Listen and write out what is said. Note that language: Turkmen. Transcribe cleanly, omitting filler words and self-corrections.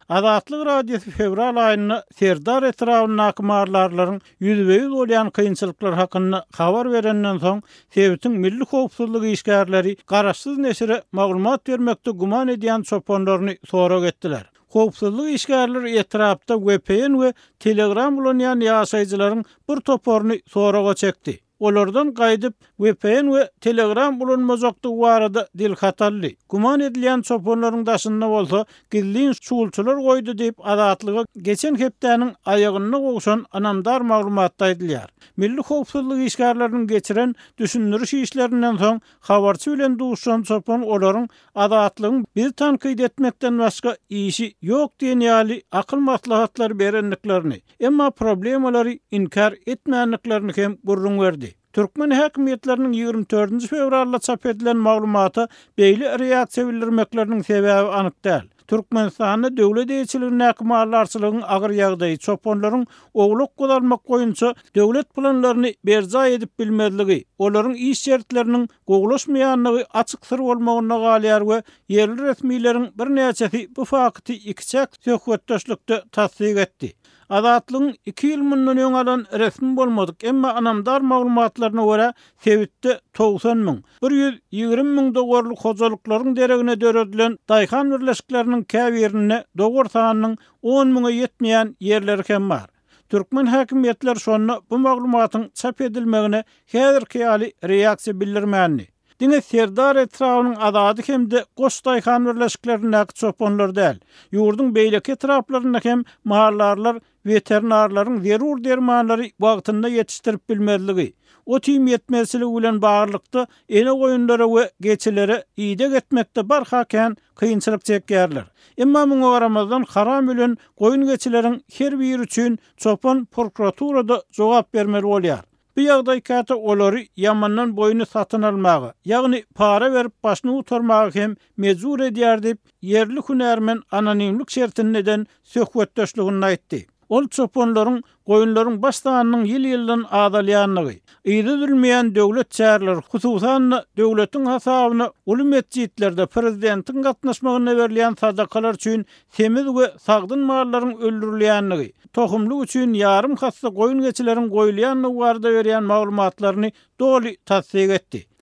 Azatlyk Radiosy fewral aýynda Serdar etrabyndaky maldarlaryň ýüzbe-ýüz bolýan kynçylyklary hakynda habar berenden soň, sebitiň milli howpsuzlyk işgärleri garaşsyz neşire maglumat bermekde güman edýän çopanlaryny sorag etdiler. Howpsuzlyk işgärleri etrapda vpn we Telegram ulanýan ýaşaýjylaryň bir toparyny soraga çekdi. Olardan gaýdyp vpn we Telegram ulanmajakdygy barada dilhat aldy. Güman edilýän çopanlaryň daşynda bolsa gizlin şugulçylar goýdy diýip, Azatlyga geçen hepdäniň aýagynda gowşan ynamdar maglumatda aýdylýar. Milli howpsuzlyk işgärleriniň geçiren düşündiriş işlerinden soň habarçy bilen duşan çopan olaryň Azatlygyň bizi tankyt etmekden başga işi ýok diýen ýaly akyl maslahatlary berendiklerini, emma problemalary inkär etmändiklerini hem gürrüň berdi. Türkmen häkimiýetleriniň 24-nji fewralda çap edilen maglumata beýle reaksiýa bildirmekleriniň sebäbi anyk däl. Türkmenistanda döwlet eýeçiligindäki maldarçylygyň agyr ýagdaýy, çopanlaryň owlak-guzy almak boýunça döwlet planlaryny berjaý edip bilmezligi, olaryň iş şertleriniň gowulaşmaýandygy açyk syr bolmagynda galýar we ýerli resmileriň birnäçesi bu fakty ikiçäk söhbetdeşlikde tassyk etdi. Azatlygyň iki ýyl mundan öň alan resmi bolmadyk, emma ynamdar maglumatlaryna görä, sebitde 90 müň, 120 müň dowarly hojalyklaryň deregine döredilen daýhan birleşikleriniň käbirinde dowar sanynyň on müňe ýetmeýän ýerleri hem bar. Türkmen häkimiýetleri şonda bu maglumatyň çap edilmegine häzirki ýaly reaksiýa bildirmändi. Diňe Serdar etrabynyň Azady hem-de Goç daýhan birleşiklerindäki çopanlar däl, ýurduň beýleki etraplarynda hem maldarlar weterinarlaryň zerur dermanlary wagtynda ýetişdirip bilmezligi, ot-iým ýetmezçiligi bilen baglylykda ene goýunlara we geçilere ideg etmekde barha kän kynçylyk çekýärler. Emma muňa garamazdan haram ölen goýun-geçileriň her biri üçin çopan prokuraturada jogap bermeli bolýar. Bu ýagdaý käte olary ýamandan boýny satyn almaga, ýagny para berip başyny gutarmaga hem mejbur edýär diýip, ýerli hünärmen anonimlik şertinde eden söhbetdeşliginde aýtdy. Ol çopanlaryň goýunlaryň baş sanynyň ýyl-ýyldan azalýandygy, yzy üzülmeýän döwlet çäreleri, hususan-da, döwletiň hasabyna uly metjitlerde prezidentiň gatnaşmagynda berilýän sadakalar üçin semiz we sagdyn mallaryň öldürilýändigi, tohumlyk üçin ýarym hassa goýun-geçileriň goýulýandygy barada berýän maglumatlaryny doly tassyk etdi.